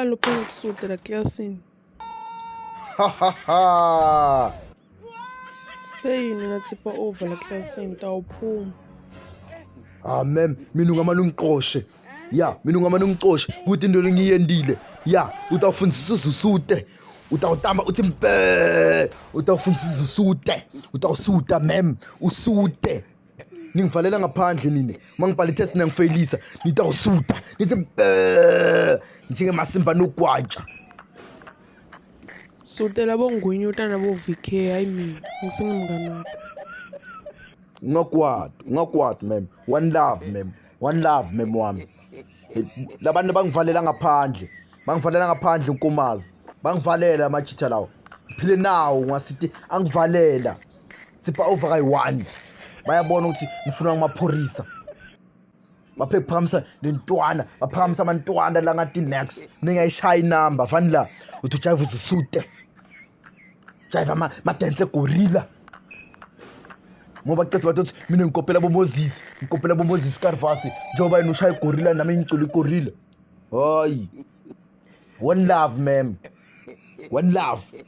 Ngubani lopheka kusuta la klasini? Ha ha ha. Seyini natsipa over la klasini tawuphuma. Ah mem, mina ungamane ungiqoshe. Ya, mina ungamane ungicoshe kuthi into lengiyendile. Ya, utawufundisa usute. Utawutamba uthi mpe. Utawufundisa usute. Utawusuta mem, usute. Ningivalela ngaphandle nina. Mangibhala i-test nangifeyilisa, nitawusuta. Nithi mpe. Njengemasimba nogwaja. Sutela bongwinyuta nabo VK hayi mina. Ngisingumngani wakho. Ungakwati, ungakwati mem. One love mem. One love mem wami. Labantu bangivalela ngaphandle. Bangivalela ngaphandle nkomazi. Bangivalela amajitha lawo. Ngiphile nawo ngasithi angivalela. Tsipha over kayi-one. Bayabona ukuthi ngifuna ngamaphorisa. Baphe kuphakamisa lentwana, baphakamisa amantwana la ngathi next. Ningayishaya inamba fani la. Uthi ujive uzisute. Jive ama madense gorilla. Ngoba qeda bathi mina ngikopela boMoses, ngikopela boMoses Carvasi njengoba yena ushaya igorilla nami ngicula igorilla. Hayi. One love ma'am. One love.